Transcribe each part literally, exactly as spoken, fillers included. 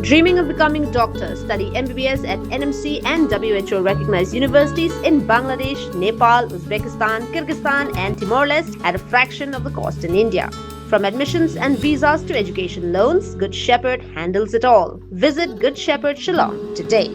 Dreaming of becoming a doctor? Study M B B S at N M C and W H O recognized universities in Bangladesh, Nepal, Uzbekistan, Kyrgyzstan, and Timor Leste at a fraction of the cost in India. From admissions and visas to education loans, Good Shepherd handles it all. Visit Good Shepherd Shillong today.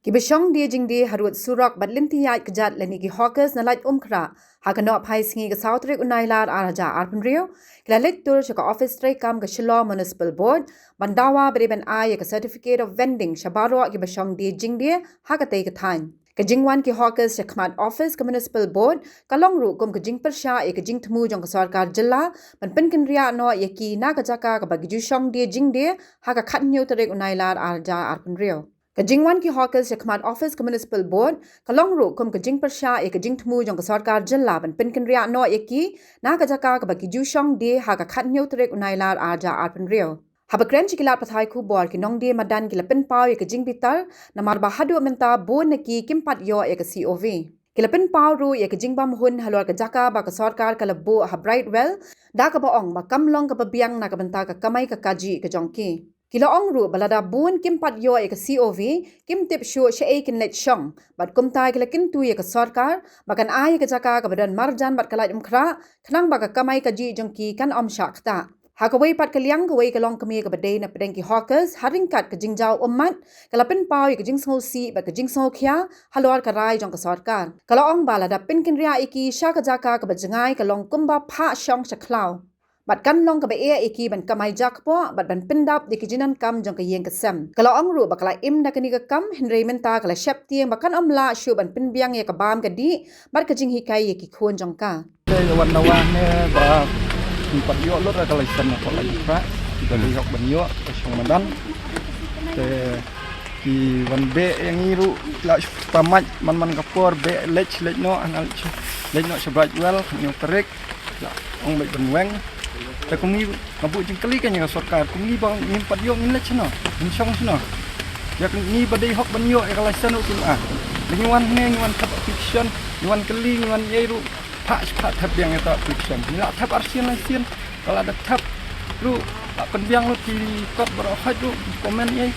Kiba shong die jingdie ha rud surok bad lynti ïaid kjat lane ki hawkers na Laitumkhrah ha ka nohphai sngi ka saw tarik u Nailar ar hajar arphew hynriew ki la leit tur sha ka ophis treikam ka Shillong Municipal Board ban dawa ba dei ban ai ïa ka certificate of vending sha baroh kiba shong die jingdie ha katei ka thaiñ. Ka jingwan ki hawkers sha khmat ophis ka Municipal Board ka long ruh kum ka jingpyrshah ïa ka jingthmu jong ka sorkar jylla ban pynkynriah noh ïa ki na ka jaka kaba ki ju shong die jingdie ha ka khathynñiew tarik u Nailar ar hajar arphew hynriew. Ka jingwan ki hawkers sha khmat ophis ka Municipal Board ka long ruh kum ka jingpyrshah ïa ka jingthmu jong ka sorkar jylla ban pynkynriah noh ïa ki na ka jaka kaba ki ju shong die ha ka khathynñiew tarik u Nailar ar hajar arphew hynriew. Haba kren sha ki lad pathai khubor, ki nongdie madan ki la pynpaw ïa ka jingbitar namar ba haduh mynta bun na ki kim pat ïoh ïa ka C O V. Ki la pynpaw ruh ïa ka jingbymhun halor ka jaka ba ka sorkar ka la buh ha Brightwell, da kaba ong ba kam long kaba biang na ka bynta ka kamai ka kajih ka jong ki. Ki la ong ruh ba lada bun kim pat ïoh ïa ka C O V, kim tip shuh shaei kin leit shong, bad kumta ki la kyntu ïa ka sorkar ba kan ai ïa ka jaka kaba don marjan bad ka Laitumkhrah khnang ba ka kamai kajih jong ki kan ym shah ktah. Ha kawei pat ka liang, kawei ka longkmie kaba dei na pdeng ki hawkers ha ryngkat ka jingjaw ummat ka la pynpaw ïa ka jingsngewsih bad ka jingsngewkhia halor ka rai jong ka sorkar. Ka la ong ba lada pynkynriah ïa ki sha ka jaka kaba jngai ka long kumba phah shong sha khlaw. Bad kan long kaba eh ïa ki ban kamai jakpoh bad ban pyndap da ki jingdonkam jong ka ïing ka sem. Ka la ong ruh ba ka la im da kane ka kam, hynrei mynta ka la sheptieng ba kan ym lah shuh ban pynbiang ïa ka bam ka dih bad ka jinghikai ïa ki khun jong ka. Te wan na wah ne ba kim pat ïoh lut ka license na ka Laitumkhrah, ki ba dei hok ban ïoh ka shong madan. Te ki wan beh ïa ngi ruh la shu pamait man man ka por, beh leit leit noh, nga leit leit noh sha Brightwell, khathynñiew tarik. La ong beit ban weng. Te kum ngi nga buh jingkylli ka ïa ka sorkar, kum ngi ba ngim pat ïoh ngin leit shano, ngin shong shano? Ïa ngi ba dei hok ban ïoh ïa ka license ruh kim ai. Ba ngi wan hangne ngi wan thep application, ngi wan kylli, ngi wan ïai ruh. Phah shi phah thep biang ïa ta application. Ngi la thep arsien laisien. Ka la da thep ruh la pynbiang lut ki kot baroh, hoi ruh comment ïai.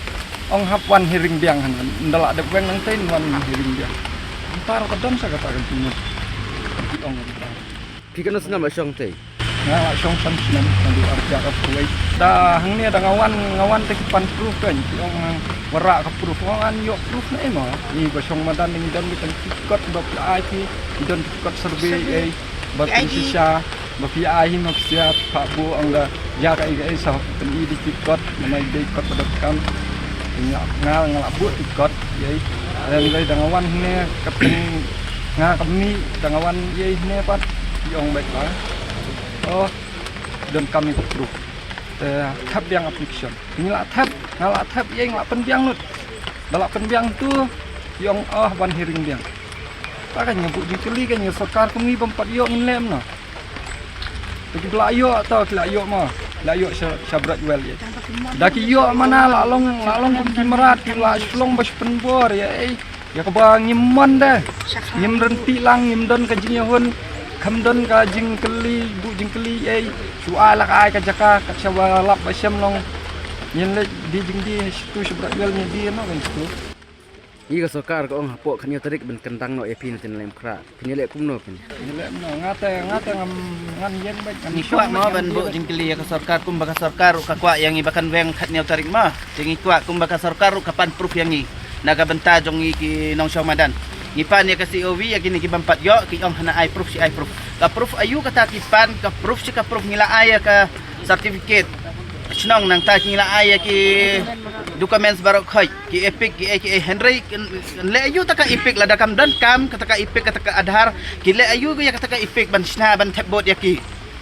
Ong hap wan hearing biang hangne. Ynda la dep weng nangtei wan hearing biang. Ynta ruh ka don sa kata ka jingmut. Ki ong. Phi katno snem la shong tei? Nga la shong san snem, naduh arhajar arphew wei. Da hangne da nga wan, nga wan te ki pan proof kan, ki ong ngan wanrah ka proof. Nga ong ngan ïoh proof na ei mo? Ngi ba shong madan ngi don ki tang ki kot ba phi ai phi, ngi don ki kot survey ei, ba phi shisha, ba phi ai hi ma phi siat, pha bu ong da ïa kaei kaei sa phin i da ki kot, namar dei kot ba donkam. Nga, nga, nga la buh ki kot. Ïa, ïa, da nga wan hangne, ka pyn, nga ka mih, da nga wan ïa hangne pat, ki ong beit ba. Oh, donkam ïa ka proof. Te thep biang application. Ngi la thep, nga la thep ïa, nga la pynbiang lut. Ba la pynbiang tu, ki ong oh, wan hearing biang. Ta ka ngi buh jingkylli ka ngi sorkar kum ngi bym pat ïoh ngin lem noh. Te ki ba la ïoh, to ki la ïoh mo. La ïoh sha, sha Brightwell ïa. Da ki ïoh mana la long, la long kum ki mrad, ki la shlong ba shu pynbor ïa, ei. Ïa kaba ngim mon de. Ngim ryntih lang, ngim don ka jingïahun. Kham don ka jingkylli, buh jingkylli ei. Shu ai la ka ai ka jaka, kat shaba lap ba shem long. Ngin leit die jingdie, shitu sha Brightwell ngin die noh kan shitu. Ïa ka sorkar ka ong hapoh khathynñiew tarik ban kyndang noh ïa phi na tynrai Laitumkhrah. Phin ïaleh kumno phin? Ïaleh kumno? Nga te, nga te ngam, ngan ïeng beit, ngam. Ngi kwah mo ban buh jingkylli ïa ka sorkar, kumba ka sorkar ruh ka kwah ïa ngi ba kan weng khathynñiew tarik mo. Te ngi kwah kumba ka sorkar ruh ka pan proof ïa ngi na ka bynta jong ngi ki nongshong madan. Ngi pan ïa ka C O V ïa kine ki bym pat ïoh, ki ong hana ai proof, shi ai proof. Ka proof aïu kata ki pan, ka proof shi ka proof, ngi la ai ïa ka certificate shnong, nangta ngi la ai ïa ki documents baroh khoit. Ki EPIC, ki ei, ki ei, hynrei kin, kin leh aïu ta ka EPIC lada kam don kam kata ka EPIC, kata ka Aadhaar, ki leh aïu ïa kata ka EPIC ban shna ban thep vote ïa ki.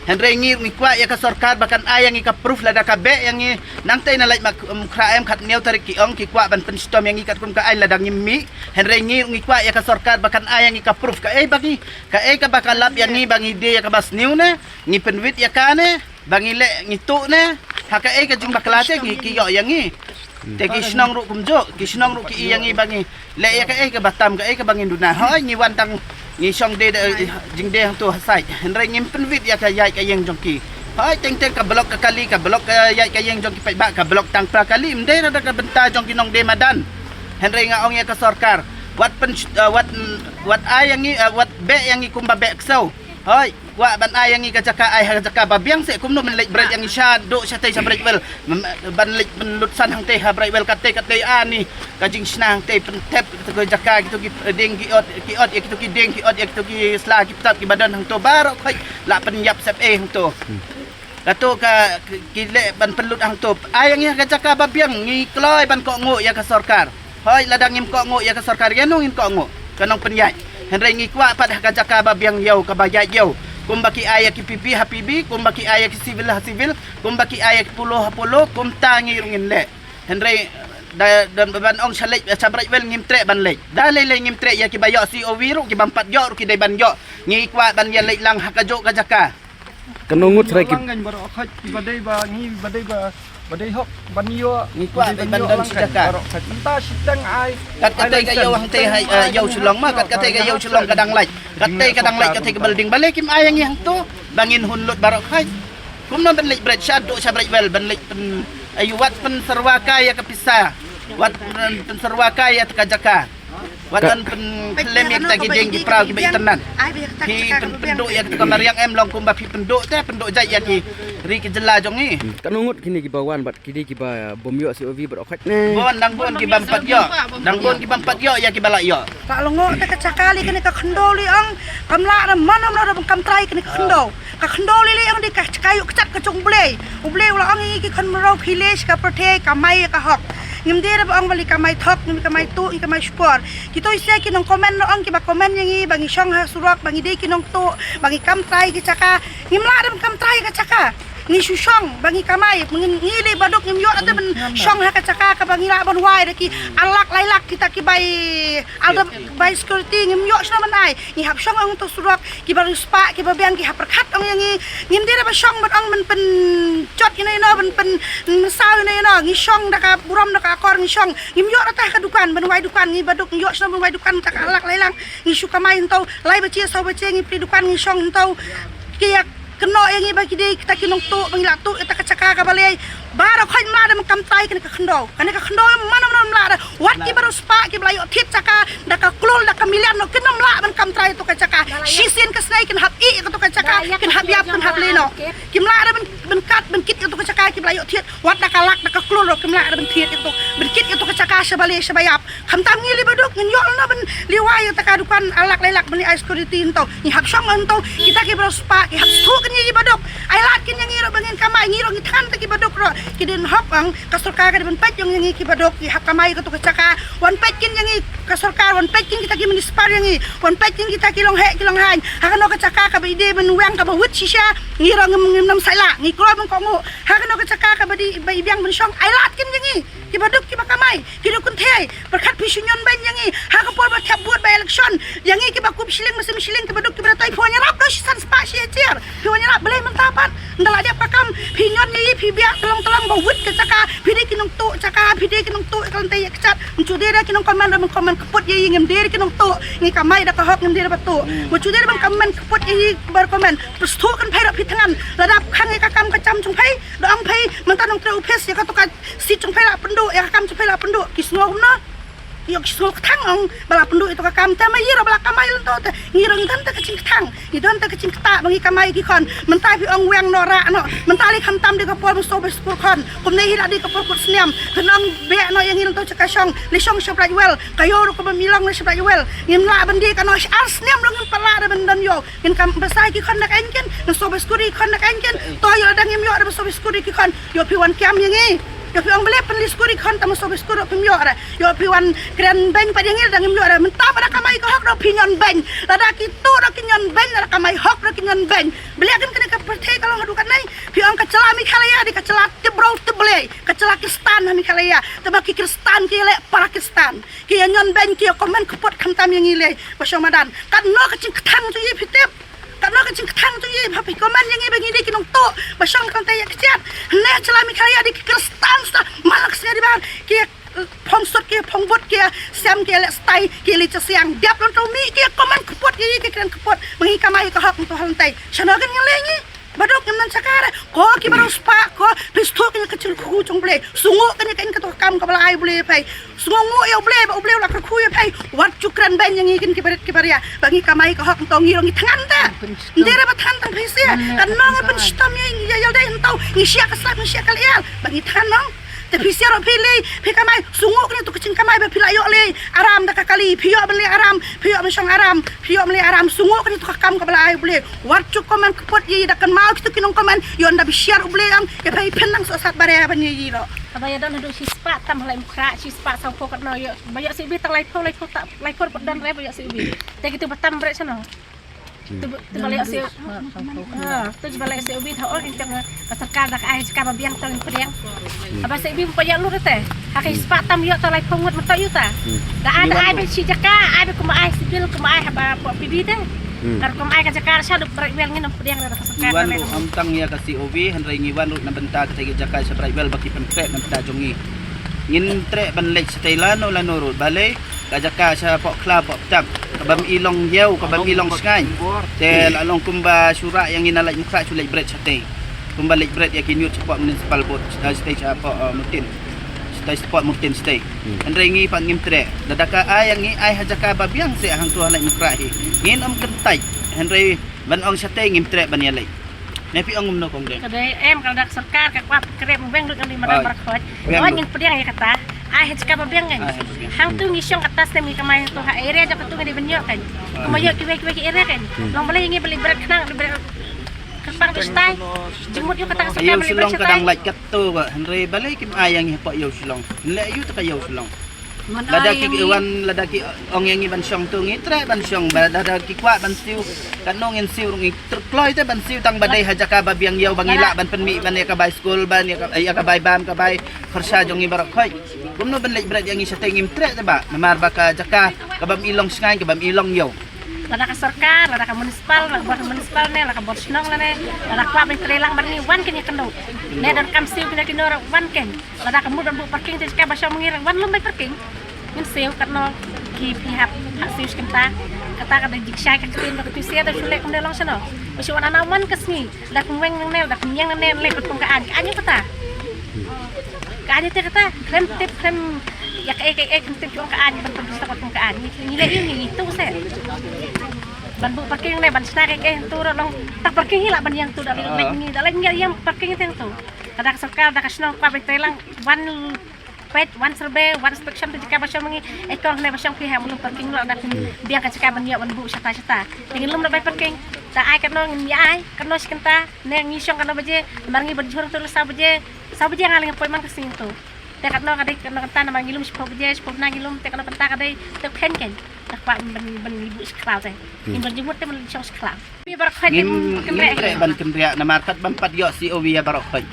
Hynrei ngi, ngi kwah ïa ka sorkar ba kan ai ïa ngi ka proof lada ka beh ïa ngi, nangtei na Laitumkhrah em khathynñiew tarik ki ong ki kwah ban pynshitom ïa ngi katkum ka aiñ lada ngim mih. Hynrei ngi, ngi kwah ïa ka sorkar ba kan ai ïa ngi ka proof kaei ba ngi, kaei kaba ka lap ïa ngi ba ngi die ïa kaba sniew ne, ngi pynwit ïa ka ne. Ba ngi leh ngi tuh ne, ha kaei ka jingbakla te ngi ki ïoh ïa ngi. Te ki shnong ruh kumjuh, ki shnong ruh ki i ïa ngi ba ngi leh ïa kaei kaba tam, kaei kaba ngin duna. Hoi ngi wan tang ngi shong de, de, jingde hangtu ha sait. Hynrei ngim pynwit ïa ka ïaid ka ïeng jong ki. Hoi, teng teng ka block ka kali, ka block ka ïaid ka ïeng jong ki paidbah, ka block tang pra kali, ym dei ruh da ka bynta jong ki nongdie madan. Hynrei nga ong ïa ka sorkar, wat pyn, eh, wat, wat ai ïa ngi, eh, wat beh ïa ngi kumba beh ksew. Hoi, wat ban ai ïa ngi ka jaka, ai ha ka jaka ba biang seh, kumno ban leit bret ïa ngi sha, duh shatei sha Brightwell. Mem-, ban leit pynlut san hangtei ha Brightwell, katei katei ani. Ka jingshna hangtei, pynthep kito ki jaka, kito ki, eh, dieng ki ot, ki ot ïa kito ki dieng, ki ot ïa kito ki sla, ki ptap kiba don hangto baroh khoit, la pynïap sep eh hangto. Kato ka, ki, ki leh ban pynlut hangto. Ai ïa ngi ha ka jaka ba biang, ngi kloi ban kohnguh ïa ka sorkar. Hoi, lada ngim kohnguh ïa ka sorkar, ïano ngin kohnguh? Ka nongpynïaid. Hynrei ngi kwah pat ha ka jaka ba biang ïew, kaba ïaid ïew. Kumba ki ai ïa ki P B ha P B, kumba ki ai ïa ki civil ha civil, kumba ki ai ïa ki polo ha polo, kumta ngi ruh ngin leh. Hynrei da, da ban ong sha leit, sha Brightwell ngim treh ban leit. Da lei lei ngim treh, ïa kiba ïoh C O V ruh, ki bym pat ïoh ruh ki dei ban ïoh. Ngi kwah ban ïa leit lang ha kajuh ka jaka. Ka nongut srai ki. Lang ngan baroh khat, kiba dei ba ngi, ba dei ba, ba dei hok ban ïoh, ngi kwah ban don shi jaka. Baroh khat. Mynta shiteng ai. Kat katei ka ïew hangtei ha, eh, ïew Shillong ma, kat katei ka ïew Shillong ka dang lait. Katei ka dang lait, katei ka building. Balei kim ai ïa ngi hangto ba ngin hun lut baroh khat? Kumno ban leit bret sha, duh sha Brightwell, ban leit pyn, ai wat pynsyrwa kai ïa ka pisa. Wat pyn, pynsyrwa kai ïa ka jaka. Wat ban pynkhlem ïa kita ki dieng ki praw kiba itynnad. Phi pyn, pynduh ïa kita ka mariang, em long kumba phi pynduh te, pynduh jait ïa ki ri ki jylla jong ngi. Hmm. Katno ngut kine kiba wan bad ki dei kiba bym ïoh C O V bad okhot ne? Bun, dang bun ki bym pat ïoh. Dang bun ki bym pat ïoh ïa kiba la ïoh. Ka long ngut te ka jaka lei kane ka khyndew lei ong, kam lah da mano mano da ban kam trai kane ka khyndew. Ka khyndew lei lei ong dei ka jaka ïoh kjat ka jong U Blei. U Blei u la ong ïa ngi ki khun mraw khie leit sha ka pyrthei kamai ïa ka hok. Ngim dei da ba ong ba lei kamai thok, ngim kamai tuh, ngim kamai shukor. Kito ïa ki nong comment, nong ong kiba comment ïa ngi ba ngi shong ha surok, ba ngi dei ki nongtuh, ba ngi kam trai ki jaka. Ngim lah da ban kam trai ka jaka. Ngi shu shong ba ngi kamai, ngi, ngi lei baduk ngim ïoh da ban shong ha ka jaka kaba ngi lah ban wai da ki ar lak lai lak kita ki bai, ar da bai security ngim ïoh shna ban ai. Ngi hap shong ong to surok, kiba riewspah, kiba biang ki hap pyrkhat ong ïa ngi. Ngim dei da ba shong ban ong ban pynjot ïa no ïa no, ban pynmynsaw ïa no ïa no. Ngi shong da ka burom da ka akor ngi shong. Ngim ïoh da ta ka dukan ban wai dukan, ngi baduk ngi ïoh shna ban wai dukan ta ka lak lai lang. Ngi shu kamai hangto lai baje saw baje ngi plie dukan ngi shong hangto. Ki ïa kynnoh ïa ngi ba ki dei kita ki nongtuh ba ngi la tuh ïa ta ka jaka kaba lei. Baroh khoit ym lah da ban kam trai kane ka khyndew. Kane ka khyndew mano mano ym lah da. Wat kiba riewspah kiba la ïoh thied jaka da ka klur da ka million noh kin ym lah ban kam trai ïa to ka jaka. Shisien ka snei kin hap ïeh ïa to ka jaka, kin hap ïap, kin hap leh noh. Kim lah da ban, ban kat ban kit ïa to ka jaka kiba la ïoh thied. Wat da ka lak da ka klur ruh kim lah da ban thied ïa to. Ban kit ïa to ka jaka shaba leh shaba ïap. Khamtam ngi lei baduk ngin ïoh noh ban lei wai ïa ta ka dukan ar lak lai lak ban lei ai security hangto. Ngi hap shong hangto, kita kiba riewspah ki hap sngewthuh kin ïa ngi baduk. Ai lad kin ïa ngi ruh ba ngin kamai, ngi ruh ngi thngan ta ki baduk ruh. Ki dei hok ong ka sorkar ka dei ban peit ïa ngi ki baduk, ki hap kamai ïa kato ka jaka. Wan peit kin ïa ngi ka sorkar, wan peit kin kita ki municipal ïa ngi. Wan peit kin kita ki long heh ki long haiñ. Ha kano ka jaka kaba i dei ban weng kaba wit shisha, ngi ruh ngim, ngim nym saila, ngi kloi ban kohnguh. Ha kano ka jaka kaba dei ba i biang ban shong, ai lad kin ïa ngi. Kiba duk kiba kamai, ki duk kynthei, pyrkhat phi shu ñion beiñ ïa ngi, ha ka por ba thep vote ba election, ïa ngi kiba kup shilling mynsiem shilling kiba duk kiba dei phi wan ïarap da shi san spah shi hajar, phi wan ïarap balei mynta pat, ynda la dep ka kam, phi ñion ïa i, phi biah tyllong tyllong ba wit ka jaka, phi dei ki nongtuh jaka, phi dei ki nongtuh ka lynti ïa kjat, ym ju dei da ki nong comment da ban comment kput ïa i, ngim dei da ki nongtuh, ngi kamai da ka hok ngim dei da ba tuh, ym ju dei da ban comment kput ïa i ba comment, phi sngewthuh kan phi da phi thngan, lada khang ïa ka kam ka jam jong phi, da ong phi, mynta nongtrei office ïa kato ka Seat jong phi la pynduh, ïa ka kam jong phi la pynduh. Ki sngew kumno? Ïoh ki sngew kthang ong ba la pynduh ïa to ka kam te ma ïa ro ba la kamai lynto te. Ngi ro ngi don te ka jingkthang. Ngi don te ka jingktah ba ngi kamai ki khon. Mynta phi ong weng noh rah noh. Mynta lei khamtam dei ka por mynsaw ba skur khon. Kumne hi la dei ka por kut snem. Phin ong beh noh ïa ngi lynto jaka shong. Lei shong sha Brightwell. Ka ïoh ruh ka bym i long na sha Brightwell. Ngim lah ban dei ka noh ar snem ruh ngim pat lah da ban don ïoh. Ngin kam basa ki khon da ka eng kin. Ngin saw ba skur ki khon da ka eng kin. To ïoh da ngim ïoh da ba saw ba skur ki khon. Ïoh phi wan kiam ïa ngi. Ïoh phi ong balei pynlei skur ki khon tang ma saw ba skur ruh phim ïoh re. Ïoh phi wan kren beiñ pat ïa ngi da ngim ïoh re. Mynta ba da kamai ka hok ruh phi ñion beiñ. Lada ki tuh ruh ki ñion beiñ, lada kamai hok ruh ki ñion beiñ. Balei kin kane ka pyrthei ka long haduh katne. Phi ong ka jylla Meghalaya dei ka jylla tip bro tip Blei. Ka jylla Khristan ha Meghalaya. Te ba ki Khristan ki leh para Khristan. Ki ïa ñion beiñ ki ïa comment kput khamtam ïa ngi lei. Ba shong madan. Katno ka jingkthang jong i phi tip. Katno ka jingkthang jong i, ba phi comment ïa ngi ba ngi dei ki nongtuh, ba shong khlem tei ïa kjat. Hynne jylla Meghalaya dei ki Khristan sa, man la ka sngi dei ba ki, eh, phong sut ki, phong but ki, siam ki, leh stai ki, leh jasiang. Dep lon to mi ki comment kput ïa i, ki kren kput. Ba ngi kamai ka hok nto hal tei. Shano kan ngi leh ngi. Ba duk ngim nan chakar. Ko ki baroh spah ko, phi sngewthuh kane ka jingkyrkhu jong U Blei. Sngew kane ka, kane ka kam kaba la ai U Blei ïa phi. Sngew ïa U Blei ba U Blei u la kyrkhu ïa phi. Wat ju kren beiñ ïa ngi kin ki barit ki baria ba ngi kamai ka hok, nto ngi ruh ngi thngan te. Nte re ba thngan tang phi sha. Kan nong pynshitom ïa ngi ïa ïa dei nto ngi shia ka slap ngi shia ka lial ba ngi thngan nong. Te phi sha ruh phi lei phi kamai, sngew kane to ka jingkamai ba phi la ïoh lei aram da ka kali, phi ïoh ban lei aram, phi ïoh ban shong aram, phi ïoh ban lei aram, sngew kane to ka kam kaba la ai U Blei. Wat ju comment kpot ïa da kan mau kito ki nong comment ïoh da bishar U Blei am ïa phi phin nang soh sat bare ban ïa ïa ro. Kaba ïa don haduh shi spah tam halai mukra shi spah saw pho kat no ïoh ba ïoh si ubi tang lai pho lai pho ta lai pho don re ba ïoh si ubi. Te kito ba tam bre sano. Tu tu ba ïoh si ha tu ba ïoh si ubi tha ol kin tang ka sarkar da ka ai ka ba biang tang pdiang. Kaba si ubi pa ïoh lu te. Ha ka spah tam ïoh ta lai pho ngut ma ta ïoh ta. Da ai da ai ba shi jaka ai ba kuma ai sibil kuma ai haba po pidi te. Kar kum ai ka jaka sha duk bret wel ngin ym pdiang da ka sakar. Iwan ruh am tang ïa ka C O V hynrei ngi wan ruh na bynta ka jaka sha bret wel ba ki pyntrek na bynta jong ngi. Ngin trek ban leit shatei lano lano ruh balei ka jaka sha pok khlap pok ptak ka bam i long ïew ka bam i long sngaiñ. Te la long kumba shu rah ïa ngi na leit mukra shu leit bret shatei. Kumba leit bret ïa ki ñiut sha pok municipal board shatei sha pok mutin. Shatei sha pok mutin shatei. Hynrei ngi pat ngim treh. Lada ka ai ïa ngi ai ha jaka ba biang seh hangto ha leit mukra hi. Ngin ym kyntait. Hynrei ban ong shatei ngim treh ban ïaleit. Ne phi ong kumno kong deng. Ka dei em ka lada ka sorkar ka kwah pynkhreh weng lut ngan dei madan baroh khoit. Oi ngin pdiang ïa kata. Ai ha jaka ba biang kan. Hangto ngi shong kata snem ngi kamai hangto ha area jaka to ngi dei ban ïoh kan. Kumba ïoh kiwei kiwei ki area kan. Long balei ngi balei bret khnang balei bret kyrpang tu stai. Jingmut ïoh kata ka sorkar balei bret stai. Ïew Shillong ka dang lait kat to ba hynrei balei kim ai ïa ngi hapoh ïew Shillong. Ngi leh ïew ta ka ïew Shillong. Lada ki wan lada ki ong ïa ngi ban shong to ngi treh ban shong ba lada ki kwah ban siew. Katno ngin siew ruh ngi treh kloi te ban siew tang ba dei ha jaka ba biang ïew ba ngi lah ban pynmih ban ïa ka bai skul ban ïa ka bai bam ka bai kharsa jong ngi baroh khoit. Kumno ban leit bret ïa ngi shatei ngim treh te ba namar ba ka jaka ka bam i long sngaiñ ka bam i long ïew. Lada ka sorkar lada ka municipal lada ka bor municipal ne lada ka bor shnong lane lada kwah ban trei lang ban ngi wan ken ïa kynduh. Ne don kam siew kine kino wan ken. Lada ka mut ban buh parking te jaka ba shong ngi rang wan lum bai parking. Ngin siew katno ki phi hap hap siew shi kynta. Kata ka da jik shai ka ktien ba ka tu sia da shu leh kumne long shano. Ba shu wan ana wan ka sngi. Da kum weng nangne da kum ñiang nangne leh pat kum ka aiñ ka aiñ kata. Ka aiñ te kata khlem tip khlem ïa ka ei ka ei khlem tip jong ka aiñ ban pynpis ta pat kum ka aiñ. Ngi leh ïa ngi tu se. Ban buh parking ne ban shna ka ei ka ei tu ra long ta parking hi la ban ïang tu da leh ngi da leh ngi ïang parking te tu. Ka da ka sorkar da ka shnong kwah ban trei lang wan peit wan survey wan inspection te jaka ba shong ngi. Ei kong ne ba shong phi ha mulu parking lo da phi biang ka jaka ban ïa wan buh shata shata. Te ngin lum da bai parking. Ta ai katno ngin ïa ai katno shi kynta ne ngi shong katno baje. Namar ngi ban jhur tu le saw baje. Saw baje nga leng poi man ka sing tu. Te katno ka dei katno kynta namar ngi lum shiphew baje shiphew na ngi lum te katno kynta ka dei te khein kein. Te kwah ban ban ngi buh shi khlaw te. Ngin ban jingmut te ban shong shi khlaw. Ngim ngim treh ban kynriah namar kat bym pat ïoh C O V ïa baroh khoit.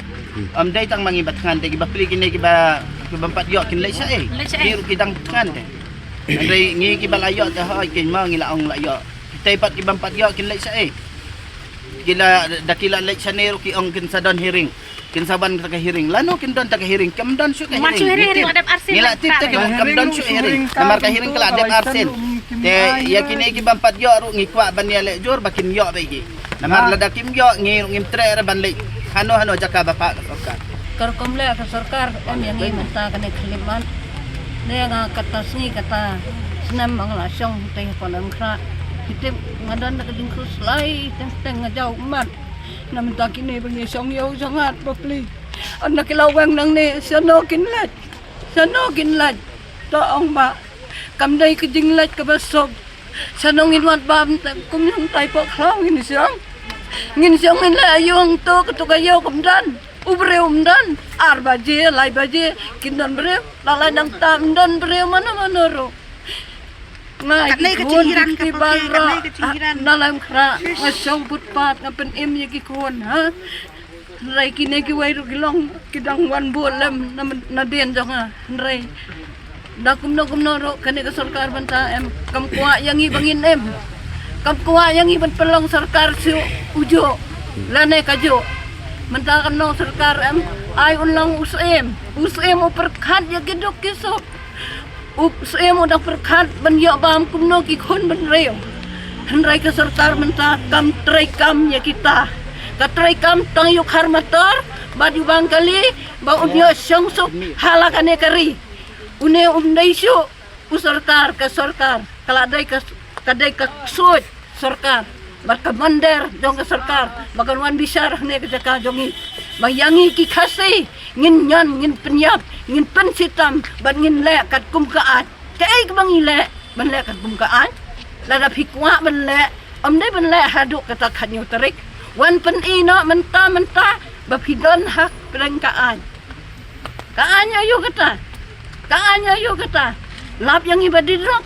Ym dei tang ma ngi ba thngan te kiba pli kine kiba ki bym pat ïoh kin leit sha ei. Ki ruh ki dang thngan te. Hynrei ngi kiba la ïoh te hoi kin ma ngi la ong la ïoh. Kitei pat ki bym pat ïoh kin leit sha ei. Ki la da ki la leit sha ne ruh ki ong kin sa don hearing. Kin sa ban ta ka hearing lano kin don ta ka hearing kam don shuh ka hearing. Ngi la tip ta ka kam don shuh hearing namar ka hearing ka la dep arsen. Te ïa kine ki bym pat ïoh ruh ngi kwah ban ïa leh jur ba kin ïoh ba ki. Namar lada kim ïoh ngi ruh ngim treh re ban leh hano hano jaka ba pah ka sorkar. Kar kum leh ka sorkar em ïa ngi mynta kane khlieh man. Ne nga kata sngi kata snem ma nga la shong te ko nang khra. Ki tip nga don da ka jingkhuslai teng teng nga jaw mat. Na mynta kine ba ngi shong ïew jong ngat ba pli. Ynda ki la weng nangne shano kin leit shano kin leit. To ong ba kam dei ka jingleit kaba suk. Shano ngin wan bam te kum nang tai pok khlaw ngin shong. Ngin shong ngin leit aïu hangto kato ka ïew kam don. U briew um don ar baje lai baje kin don briew. La lai nang tam don briew mano mano ruh. Nga kat nei ka jinghiran ka pake kat nei ka jinghiran na lam khra nga shong put pat nga pynim ïa ki khun ha. Hynrei kine kiwei ruh ki long ki dang wan buh lem na dien jong nga hynrei da kumno kumno ruh kane ka sorkar bynta em kam kwah ïa ngi ba ngin im. Kam kwah ïa ngi ban pynlong sorkar shu u juh lane ka juh. Mynta kan long sorkar em ai un long u syiem u syiem u pyrkhat ïa ki duk ki suk. U syiem u dang pyrkhat ban ïoh bam kumno ki khun bynriew. Hynrei ka sorkar mynta kam trei kam ïa kita. Ka trei kam tang ïa u khar matar bad ïa u bang kali ba un ïoh shong suk ha la kane ka ri. Une um dei shuh u sorkar, ka sorkar ka la dei ka, ka dei ka ksuid sorkar bad ka mander jong ka sorkar ba kan wan bishar hane ka jaka jong ngi. Ba ïa ngi ki Khasi ngin ñion, ngin pynïap, ngin pynshitom bad ngin leh katkum ka aiñ. Kaei kaba ngi leh ban leh katkum ka aiñ? Lada phi kwah ban leh, ym dei ban leh haduh kata khathynñiew tarik. Wan pyni noh mynta mynta ba phi don ha pdeng ka aiñ. Ka aiñ aïu kata? Ka aiñ aïu kata? Lap ïa ngi ba die drok?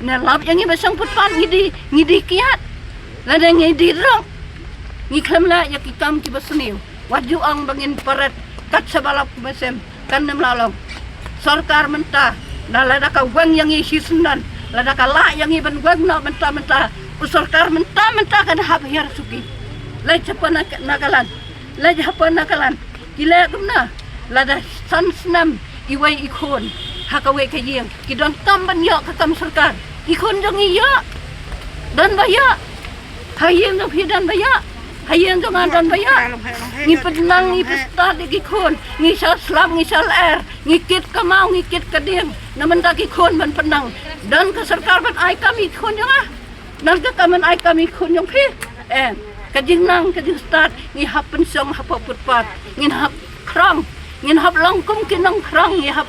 Ne lap ïa ngi ba shong putpat ngi die, ngi die kiad? Lada ngi die drok, ngi khlem leh ïa ki kam kiba sniew, wat ju ong ba ngin paret kat shaba lap kumba shem. Kan ym lah long. Sorkar mynta, lada ka weng ïa ngi shisyndon, lada ka lah ïa ngi ban weng noh mynta mynta, u sorkar mynta mynta kan hap hiar suki. Leit hapoh Na-, Nagaland, leit hapoh Nagaland ki leh kumno? Lada san snem iwei i khun ha kawei ka ïing, ki donkam ban ïoh ka kam sorkar. Ki khun jong ngi ïoh? Don ba ïoh? Ha ïing jong phi don ba ïoh? Ha ïing jong nga don ba ïoh? Ngi pynang, ngi pynstad ïa ki khun, ngi shah slap, ngi shah lyer, ngi kit ka maw, ngi kit ka dieng. Na mynta ki khun ban pynang, don ka sorkar ban ai kam ïa ki khun jong nga? Nang ka kam ban ai kam ïa ki khun jong phi? Em, ka jingnang ka jingstad ngi hap pynshong hapoh putpat, ngin hap khrong, ngin hap long kum ki nongkhrong, ngi hap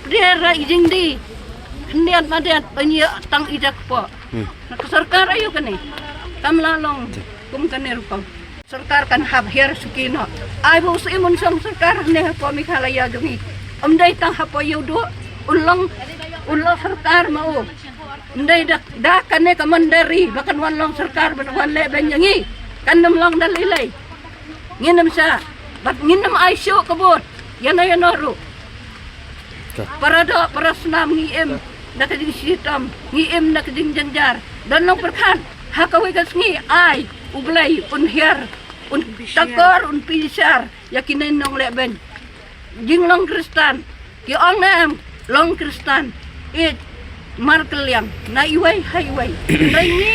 pdier ïa i jingdie khyndiat madiat ban ïoh tang i jakpoh. Hmm. Na ka sorkar aïu kane? Kam lah long kum kane rukom. Sorkar kan hap hiar suki noh. Ai ba u Syiem un shong sorkar ne hapoh Meghalaya jong ngi. Ym dei tang hapoh ïew duh un long, un long sorkar ma u. Ym dei da, da kane ka mander ri ba kan wan long sorkar ban wan leh beiñ ïa ngi. Kan ym long da lei lei. Ngin ym shah bad ngin ym ai shuh ka vote ïa no ïa no ruh. Ka. Para doh para snam ngi im na ka jingshitom, ngi im na ka jingjynjar. Don long pyrkhat ha kawei ka sngi ai U Blei un hiar, un takor, un pynshar ïa kine nongleh beiñ. Jinglong Khristan, ki ong ne em, long Khristan ïeit markylliang na iwei ha iwei. Hynrei ngi,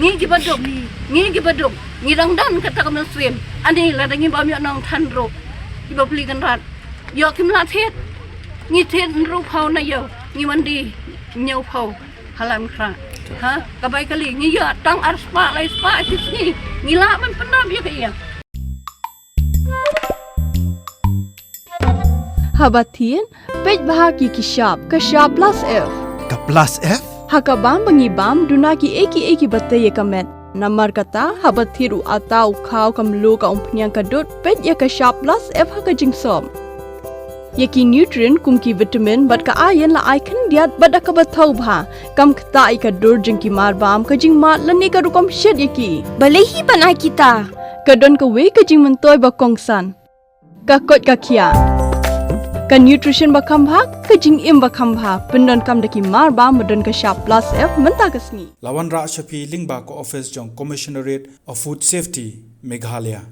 ngi kiba duk, ngi kiba duk, ngi dang don kata ka mynsiem. Ani lada ngi bam ïoh nongthan ruh, kiba pli kynrad ïoh kim lah thied. Ngi thied hynriewphew na ïew, ngi wan die hynñiewphew ha Laitumkhrah. Ha, ka bai kali ngi ïoh tang arspah laispah shi sngi. Ngi lah ban pyndap ïa ka ïing. Haba thied, peit bha ki ki shap, ka shap plus F. Ka plus F? Ha ka bam ba ngi bam, duna kiei kiei kiba tei ïa ka met. Namar kata, haba thied u atta u khaw, ka mluh, ka umphniang, ka dud, peit ïa ka shap plus F ha ka jingsop. Ïa ki nutrient kum ki vitamin bad ka iron la ai khyndiat bad da kaba thaw bha. Kam ktah ïa ka dur jong ki marbam, ka jingmad lane ka rukom shet ïa ki. Balei hi ban ai kita? Ka don kawei ka jingmyntoi ba kongsan. Ka koit ka khiah. Ka nutrition ba kham bha, ka jingim ba kham bha. Pyndonkam da ki marbam ba don ka shap plus F mynta ka sngi. La wanrah sha phi lyngba ka office jong Commissionerate of Food Safety, Meghalaya.